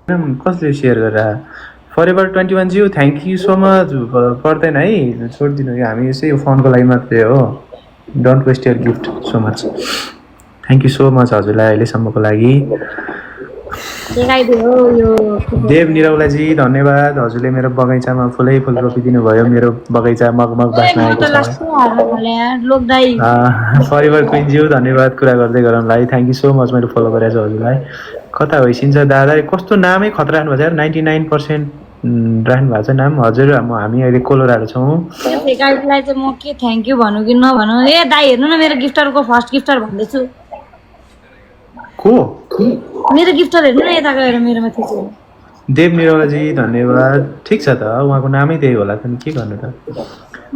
कसले सेयर गरेर फरेभर 21 ज्यू थ्याङ्क यू सो मच पर्दैन है छोडिदिनु कि हामी यसै फोनको लागि मात्रै हो don't waste your gift so much thank you so much हजुरलाई अहिलेसम्मको लागि देव निरौलाजी धन्यवाद हजुरले मेरो बगैँचामा फुलै फुल रोपिदिनु भयो मेरो बगैँचा मगमग बाँच्न आएको छ फरेभर क्विन ज्यू धन्यवाद कुरा गर्दै गरौँलाई थ्याङ्क यू सो मच मैले फलो गरेको छु हजुरलाई कता होइसिन्छ दादा कस्तो नामै खतरा राख्नु भएको छ 99% राख्नु भएको छ नाम हजुर हामी अहिले कोलोराडो छौँ गाइडलाई चाहिँ म के थ्याङ्क यू भन्नु कि नभनु ए दाइ हेर्नु न मेरो गिफ्टरको फर्स्ट गिफ्टर भन्दैछु को मेरो गिफ्टर हेर्नु न यता गएर मेरोमा थिच्यो देव निरौलाजी धन्यवाद ठिक छ त उहाँको नामै त्यही होला त के गर्नु त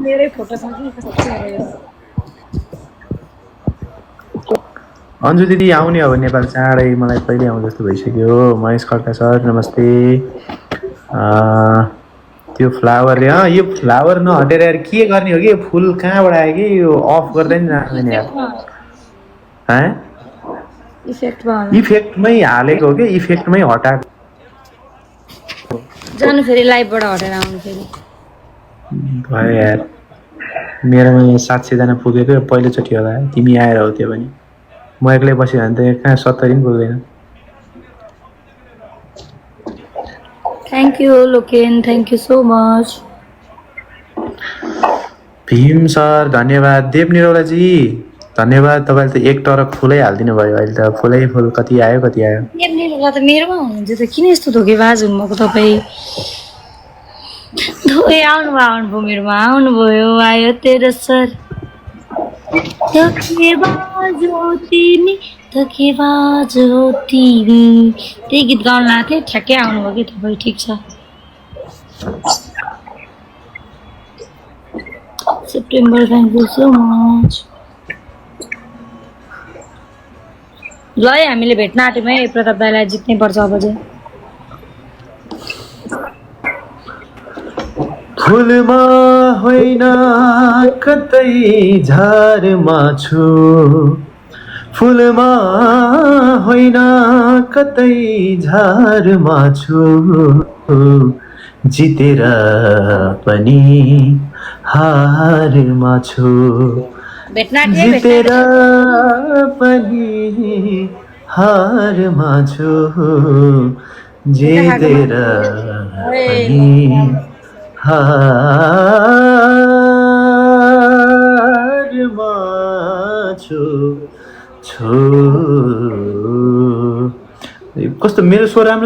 मेरै फोटो छ कि अन्जु दिदी आउने हो नेपाल चाँडै मलाई कहिले आउँ जस्तो भइसक्यो महेश खड्का सर नमस्ते त्यो फ्लावरले यो फ्लावर नहटेर यार के गर्ने हो कि फुल कहाँबाट आयो कि यो अफ गर्दै नि जाँदैन यार इफेक्टमै हालेको हो कि इफेक्टमै हटाएको जानु फेरि लाइभबाट हटेर आउनु फेरि भयो यार मेरोमा 700 जना पुगेको पहिलोचोटि होला तिमी आएर हो त्यो पनि म एक्लै बस्यो भने त कहाँ 70 पनि पुग्दैन thank you Loken thank you so much Bhim sir धन्यवाद देव निरौलाजी धन्यवाद तपाईँले त एक टरक फुलै हालिदिनु भयो अहिले त फुलै फुल कति आयो देव निरौला त मेरोमा हुनुहुन्छ त किन यस्तो धोकेबाज हुनुभएको तपाईँ आउनुभयो मेरोमा आउनुभयो आयो तेरो सर धोकेबाज हो तिमी त्यही गीत गाउन लाएको थिएँ ठ्याक्कै आउनुभयो कि तपाईँ ठिक छ September thank you so much ल है हामीले भेट्न आँट्यौँ है प्रताप दाइलाई जित्नै पर्छ अब चाहिँ फुलमा होइन कतै झारमा छु फुलमा होइन कतै झारमा छु जितेर पनि हारमा छु जितेर पनि हारमा छु जितेर पनि हारमा छु कस्तो मेरो स्वर राम्रो